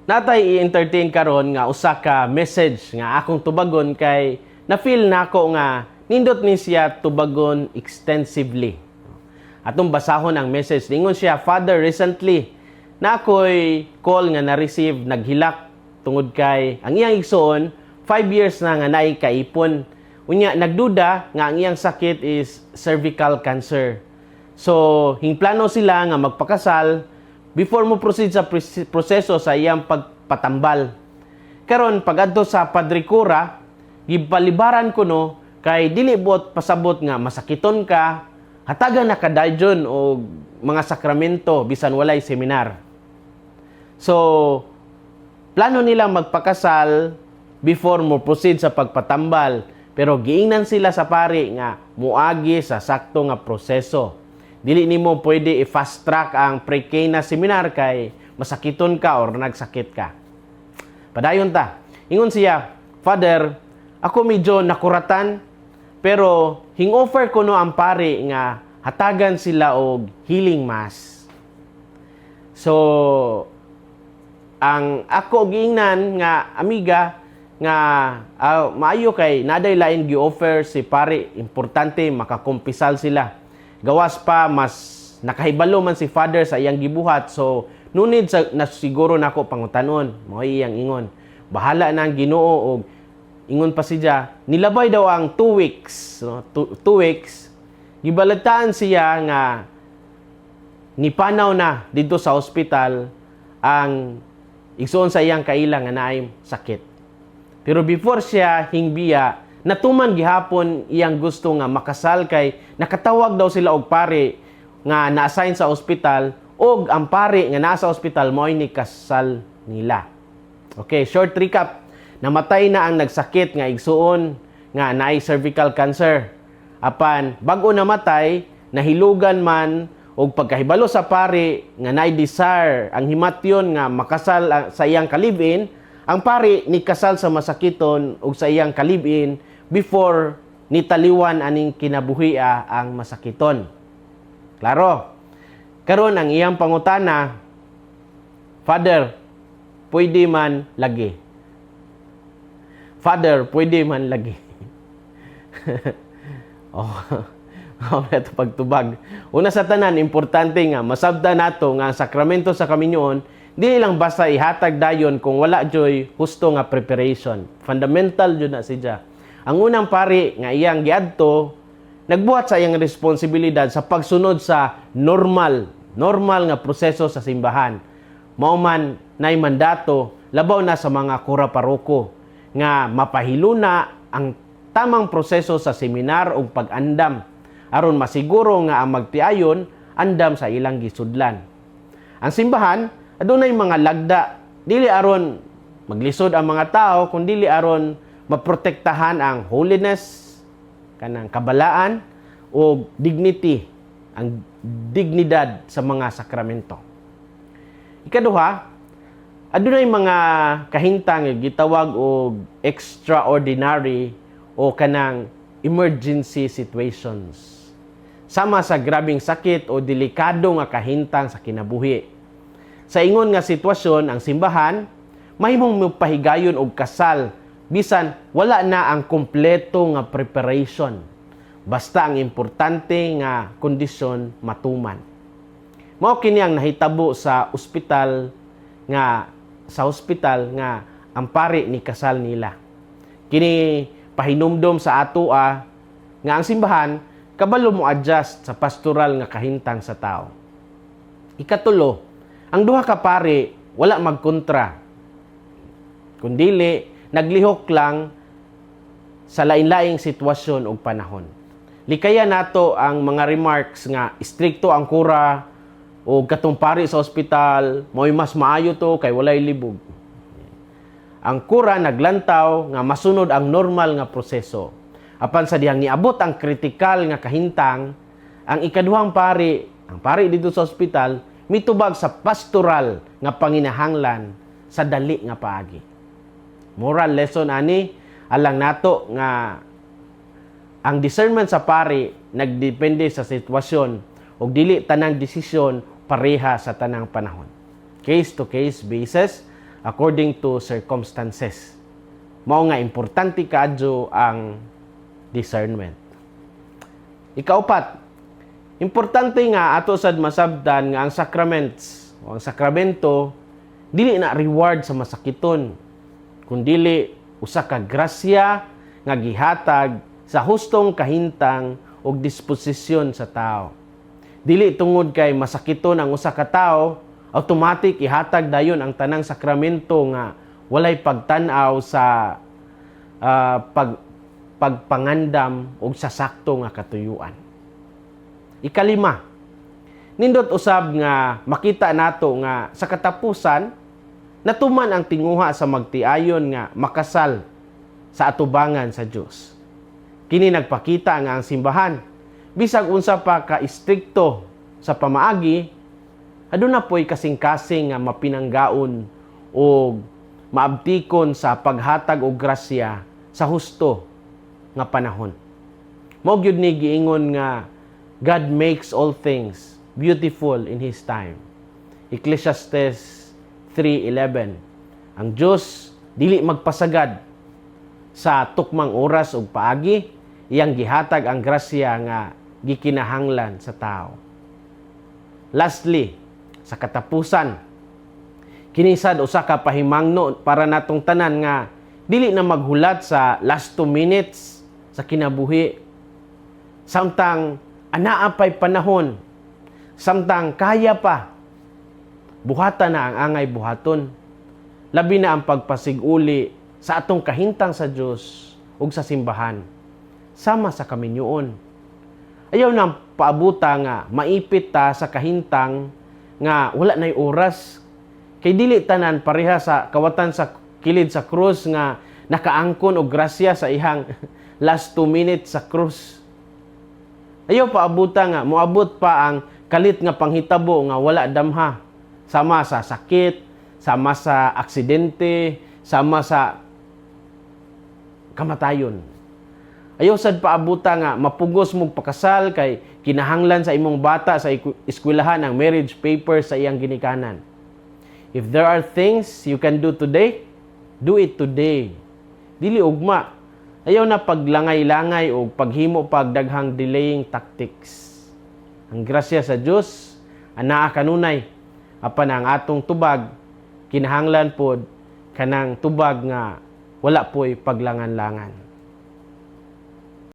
Naa tay i-entertain karon nga usa ka message nga akong tubagon kay na-feel nako nga nindot ni siya tubagon extensively. Atong basahon ang message. Ningon siya, "Father, recently na ako'y call nga na-receive, naghilak tungod kay ang iyang igsoon 5 years na nga naay kaipon. Unya nagduda nga ang iyang sakit is cervical cancer. So, hingplano sila nga magpakasal before mo proceed sa proseso sa iyang pagpatambal. Karon pagadto sa Padre Kura, gipalibaran kuno kay dili buot pasabot nga masakiton ka, hatagan na kadayon og mga sakramento bisan walay seminar. So, plano nila magpakasal before mo proceed sa pagpatambal. Pero giingnan sila sa pari nga muagi sa sakto nga proseso. Dili nimo pwede i-fast track ang pre-Cana seminar kay masakiton ka or nagsakit ka." Padayon ta. Ingon siya, "Father, ako medyo nakuratan pero hing-offer ko no ang pari nga hatagan sila og healing mass. So, ang ako giingnan nga amiga nga maayo kay naday lain gi-offer si pare, importante makakumpisal sila. Gawas pa mas nakahibalo man si Father sa iyang gibuhat, so no need sa na siguro nako pangutanon." Mao iyang ingon. Bahala na ang Ginoo. Og ingon pa siya, nilabay daw ang 2 weeks, no? 2 weeks, gibalitaan siya nga nipanaw na dito sa ospital ang igsoon sa iyang kaila nga naay sakit. Pero before siya hingbiya, natuman gihapon iyang gusto nga makasal kay nakatawag daw sila og pare nga na-assign sa ospital og ang pare nga nasa ospital mo'y ni kasal nila. Okay, short recap. Namatay na ang nagsakit nga igsuon nga naay cervical cancer. Apan bag-o namatay, nahilugan man og pagkahibalo sa pari nga naay desire ang himatyon nga makasal sa iyang ka-live-in, ang pari ni kasal sa masakiton og sa iyang ka-live-in before nitaliwan aning kinabuhia ang masakiton. Klaro. Karon ang iyang pangutana, "Father, pwede man lagi? Father, pwede man lagi?" Oh. Oh, ito pagtubag. Una sa tanan, importante nga masabta nato nga ang sakramento sa kaminyoon dili lang basta ihatag dayon kung wala joy husto nga preparation. Fundamental jud na siya. Ang unang pari nga iyang giadto nagbuhat sa iyang responsibilidad sa pagsunod sa normal normal nga proseso sa simbahan. Mao man nay mandato labaw na sa mga kura paroko nga mapahiluna ang tamang proseso sa seminar ug pag-andam aron masiguro nga ang magtiayon andam sa ilang gisudlan. Ang simbahan adunay mga lagda dili aron maglisod ang mga tao kundili aron maprotektahan ang holiness, kanang kabalaan o dignity, ang dignidad sa mga sakramento. Ikaduha, adunay mga kahintang nga gitawag og extraordinary o kanang emergency situations. Sama sa grabing sakit o delikado nga kahintang sa kinabuhi. Sa ingon nga sitwasyon, ang simbahan mahimong mopahigayon og kasal bisan wala na ang kompleto nga preparation. Basta ang importante nga kondisyon matuman. Mao kini ang nahitabo sa ospital nga ang pari ni kasal nila. Kini pahinumdom sa atoa nga ang simbahan kabalo mo adjust sa pastoral nga kahintang sa tao. Ikatulo, ang duha ka pari wala magkontra. Kundili naglihok lang sa lain-laing sitwasyon ug panahon. Likaya nato ang mga remarks nga istrikto ang kura o katong pari sa ospital mo'y mas maayo to kay walay libog. Ang kura naglantaw nga masunod ang normal nga proseso. Apan sa dihang niabot ang kritikal nga kahintang, ang ikaduhang pari, ang pari dito sa ospital, mitubag sa pastoral nga panginahanglan sa dali nga paagi. Moral lesson ani, alang nato nga ang discernment sa pari nagdepende sa sitwasyon ug dili tanang desisyon pareha sa tanang panahon. Case to case basis. according to circumstances. Mao nga importante kaadyo ang discernment. Ikaupat, importante nga ato sad masabtan nga ang sacraments o ang sakramento dili na reward sa masakiton, kundili usa ka grasya nga gihatag sa hustong kahintang ug disposisyon sa tao. Dili tungod kay masakiton ang usa ka tawo, automatic ihatag dayon ang tanang sakramento nga walay pagtan-aw sa pagpangandam ug sa sakto nga katuyuan. Ikalima, nindot usab nga makita nato nga sa katapusan natuman ang tinguha sa magtiayon nga makasal sa atubangan sa Dios. Kini nagpakita nga ang simbahan, bisag unsa pa ka istrikto sa pamaagi, aduna po'y kasing-kasing nga mapinanggaon o maabtikon sa paghatag og grasya sa husto nga panahon. Mao gyud ni giingon nga God makes all things beautiful in His time. Ecclesiastes 3:11. Ang Dios dili magpasagad sa tukmang oras ug paagi, iyang gihatag ang grasya nga gikinahanglan sa tao. Lastly, sa katapusan, kini sad usa ka pahimangno para natong tanan nga dili na maghulat sa last 2 minutes sa kinabuhi. Samtang anaa pa'y panahon, samtang kaya pa, buhata na ang angay buhaton. Labi na ang pagpasiguli sa atong kahintang sa Dios ug sa simbahan, sama sa kaminyoon. Ayaw na paabuta nga maipit ta sa kahintang nga wala na'y oras. Kay dili tanan pareha sa kawatan sa kilid sa krus nga nakaangkon og grasya sa ihang last 2 minutes sa krus. Ayaw paabuta nga moabot pa ang kalit nga panghitabo nga wala damha. Sama sa sakit, sama sa aksidente, sama sa kamatayon. Ayaw sad paabuta nga mapugos mong pakasal kay kinahanglan sa imong bata sa eskwelahan ang marriage paper sa iyang ginikanan. If there are things you can do today, do it today. Dili ugma. Ayaw na paglangay-langay o paghimo pag daghang delaying tactics. Ang grasya sa Dios anaa kanunay, apan ang atong tubag kinahanglan pod kanang tubag nga wala po'y paglangan-langan.